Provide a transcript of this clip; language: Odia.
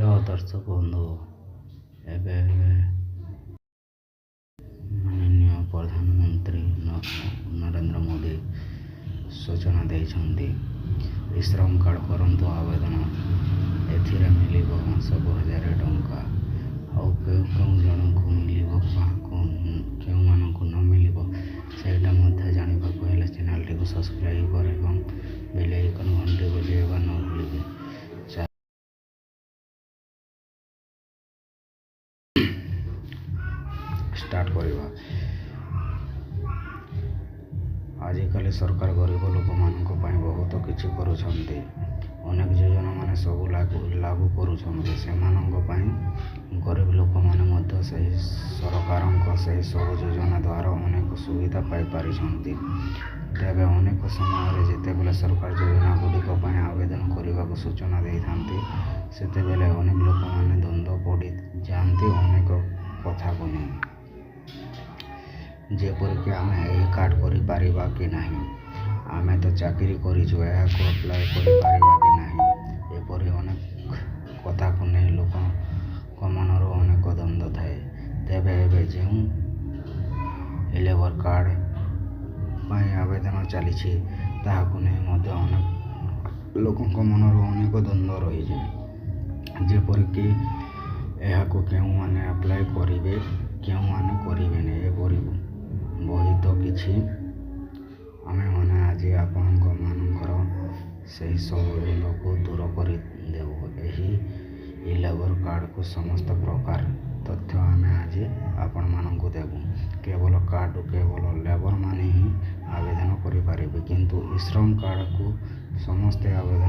ହ୍ୟାଲୋ ଦର୍ଶକ ବନ୍ଧୁ, ଏବେ ମାନନୀୟ ପ୍ରଧାନମନ୍ତ୍ରୀ ନରେନ୍ଦ୍ର ମୋଦି ସୂଚନା ଦେଇଛନ୍ତି, ଇ ଶ୍ରମ କାର୍ଡ଼ କରନ୍ତୁ ଆବେଦନ, ଏଥିରେ ମିଳିବ ମାସକୁ 1000 ଟଙ୍କା। ଆଉ କେଉଁ କେଉଁ ଜଣଙ୍କୁ ମିଳିବ, କାହାକୁ କେଉଁମାନଙ୍କୁ ନ ମିଳିବ, ସେଇଟା ମଧ୍ୟ ଜାଣିବାକୁ ହେଲେ ଚ୍ୟାନେଲଟିକୁ ସବସ୍କ୍ରାଇବ୍ ଏବଂ ବେଲ୍ ଆଇକନ୍ ଘଣ୍ଟି ବଜାଇବା ନ ଭୁଲିବେ। ଷ୍ଟାର୍ଟ କରିବା। ଆଜିକାଲି ସରକାର ଗରିବ ଲୋକମାନଙ୍କ ପାଇଁ ବହୁତ କିଛି କରୁଛନ୍ତି। ଅନେକ ଯୋଜନା ମାନେ ସବୁ ଲାଗୁ କରୁଛନ୍ତି ସେମାନଙ୍କ ପାଇଁ। ଗରିବ ଲୋକମାନେ ମଧ୍ୟ ସେହି ସରକାରଙ୍କ ସେହି ସବୁ ଯୋଜନା ଦ୍ୱାରା ଅନେକ ସୁବିଧା ପାଇପାରିଛନ୍ତି। ତେବେ ଅନେକ ସମୟରେ ଯେତେବେଳେ ସରକାର ଯୋଜନା ଗୁଡ଼ିକ ପାଇଁ ଆବେଦନ କରିବାକୁ ସୂଚନା ଦେଇଥାନ୍ତି, ସେତେବେଳେ ଅନେକ ଲୋକମାନେ ଦ୍ୱନ୍ଦ୍ୱ ପଡ଼ିଯାଆନ୍ତି ଅନେକ କଥାକୁ ନେଇ। ଯେପରିକି ଆମେ ଏହି କାର୍ଡ଼ କରିପାରିବା କି ନାହିଁ, ଆମେ ତ ଚାକିରି କରିଛୁ, ଏହାକୁ ଆପ୍ଲାଏ କରିପାରିବା କି ନାହିଁ, ଏପରି ଅନେକ କଥାକୁ ନେଇ ଲୋକଙ୍କ ମନରୁ ଅନେକ ଦ୍ୱନ୍ଦ୍ୱ ଥାଏ। ତେବେ ଏବେ ଯେଉଁ ଲେବର କାର୍ଡ଼ ପାଇଁ ଆବେଦନ ଚାଲିଛି, ତାହାକୁ ନେଇ ମଧ୍ୟ ଅନେକ ଲୋକଙ୍କ ମନରୁ ଅନେକ ଦ୍ୱନ୍ଦ୍ୱ ରହିଛି। ଯେପରିକି ଏହାକୁ କେଉଁମାନେ ଆପ୍ଲାଏ କରିବେ, କେଉଁମାନେ କରିବେନି, ଏପରି ବହୁତ କିଛି। ଆମେମାନେ ଆଜି ଆପଣଙ୍କ ମାନଙ୍କର ସେହି ସବୁ ଦ୍ୱନ୍ଦ୍ୱକୁ ଦୂର କରିଦେବୁ। ଏହି ଲେବର କାର୍ଡ଼କୁ ସମସ୍ତ ପ୍ରକାର ତଥ୍ୟ ଆମେ ଆଜି ଆପଣମାନଙ୍କୁ ଦେବୁ। କେବଳ କାର୍ଡ଼ରୁ କେବଳ ଲେବରମାନେ ହିଁ ଆବେଦନ କରିପାରିବେ, କିନ୍ତୁ ଇ ଶ୍ରମ କାର୍ଡ଼କୁ ସମସ୍ତେ ଆବେଦନ